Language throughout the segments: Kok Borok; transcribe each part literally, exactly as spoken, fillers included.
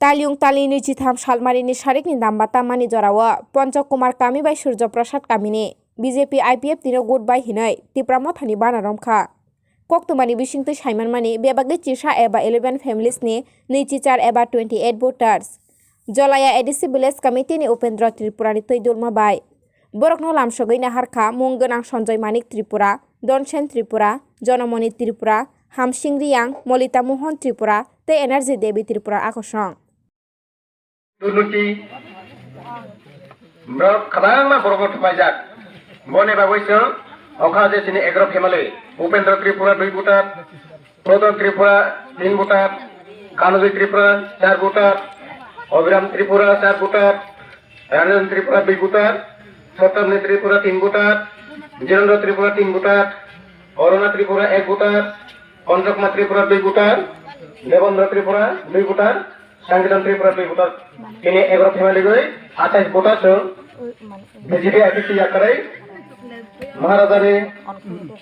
Talyung tali nwi chitham salmarini sarikni damba tammani jorao Ponchok Kumar kami bai Surjo Prasad kamini B J P I P F T no good bye hinwi Tipra Mothani bana romkha. Koktwmani bisingtwi saimanmani bebagwi chisa eba eleven families ni nwi chichar eba twenty eight voters. Jolaya A D C Village Committee ni Upendra Tripura ni twi dulma bai. Borokno lamsogwi naharkha mung gwnang Sanjoy Manik Tripura, Donsen Tripura, Jonomoni Tripura, Hamsing Riyang, Molita Mohan Tripura tei Energy Devi Tripura akosong. Dunuki, borok kwbangma borokno thupaijak. Boni bagwi chwng okha je chini egaro family, Upendra Tripura dui voter, Prodon Tripura tin voter, Kanojoy Tripura char voter, Abhiram Tripura char voter, Ranjan Tripura dui voter, Satyamni Tripura tin voter, Jirendra Tripura tin voter, Aruna Tripura ek voter, Panchakma Tripura dui voter, Devendra Tripura dui voter, Sangitan Tripura dui voter. Tini egaro family goi athais voter chwng B J P I P T yakarwi Maharajani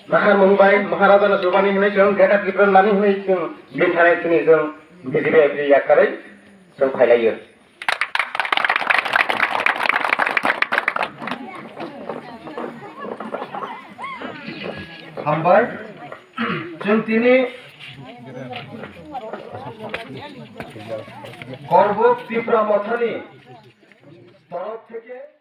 nahar mung bai Maharajani subani hinwi chwng Greater Tripura nani hinwi chwng bini thani tini chwng B J P I P T yakarwi chwng phailaiyo. Hambai, chwng tini Korbuk Tipra Mothani torop theke